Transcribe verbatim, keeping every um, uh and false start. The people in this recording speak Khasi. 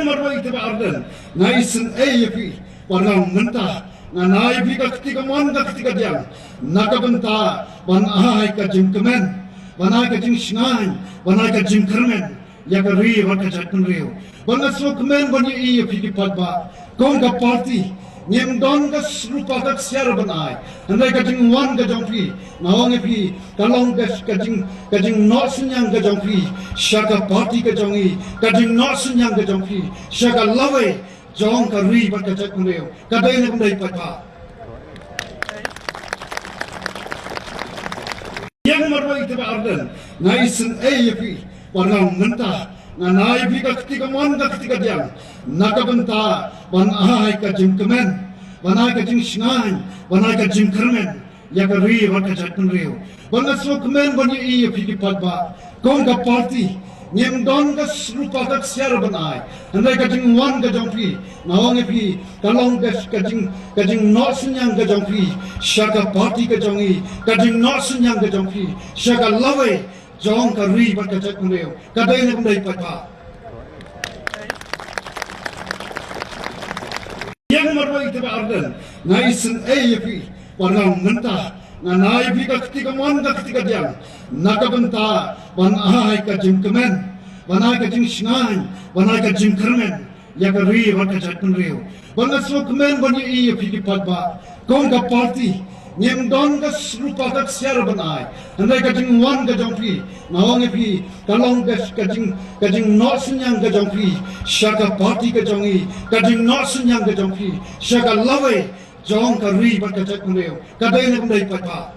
Marwei te ba Ardent, nga isynei ïa phi, ba nga mynta, nga ai ïa phi ka kti kamon ka kti kadiang, na ka bynta ban ai ka jingkmen, ban ai ka jingshngaiñ, ban ai ka jingkyrmen ïa ka ri bad ka jaitbynriew. Ba nga sngewkmen ban ïohi ïa phi ki paidbah, kum ka party, ngim don ka rupa ka ksiar ban ai. Hynrei ka jingwan ka jong phi, nga ong ïa phi, ka long ka, ka jing, ka jingnoh synñiang ka jong phi sha ka party ka jong i, ka jingnoh synñiang ka jong phi sha ka lawei jong ka ri bad ka jaitbynriew. Ka dei ne kam dei, paidbah? Ïa marwei te ba Ardent, nga isynei ïa phi, ba nga mynta, nga ai ïa phi ka kti kamon ka kti kadiang, na ka bynta ban ai ka jingkmen, ban ai ka jingshngaiñ, ban ai ka jingkyrmen ïa ka ri bad ka jaitbynriew. Ba nga sngewkmen ban ïohi ïa phi ki paidbah, kum ka party, ngim don ka rupa ka ksiar ban ai. Hynrei ka jingwan ka jong phi, nga ong ïa phi, ka long ka, ka jing, ka jingnoh synñiang ka jong phi sha ka party ka jong i, ka jingnoh synñiang ka jong phi sha ka lawei jong ka ri bad ka jaitbynriew. Ka dei ne kam dei, paidbah? Ïa marwei te ba Ardent, nga isynei ïa phi, ba nga mynta, nga ai ïa phi ka kti kamon ka kti kadiang, na ka bynta ban ai ka jingkmen, ban ai ka jingshngaiñ, ban ai ka jingkyrmen ïa ka ri bad ka jaitbynriew. Ba nga sngewkmen ban ïohi ïa phi ki paidbah, kum ka party, ngim don ka rupa ka ksiar ban ai. Hynrei ka jingwan ka jong phi, nga ong ïa phi, ka long ka, ka jing, ka jingnoh synñiang ka jong phi sha ka party ka jong i, ka jingnoh synñiang ka jong phi sha ka lawei jong ka ri bad ka jaitbynriew. Ka dei ne kam dei, paidbah?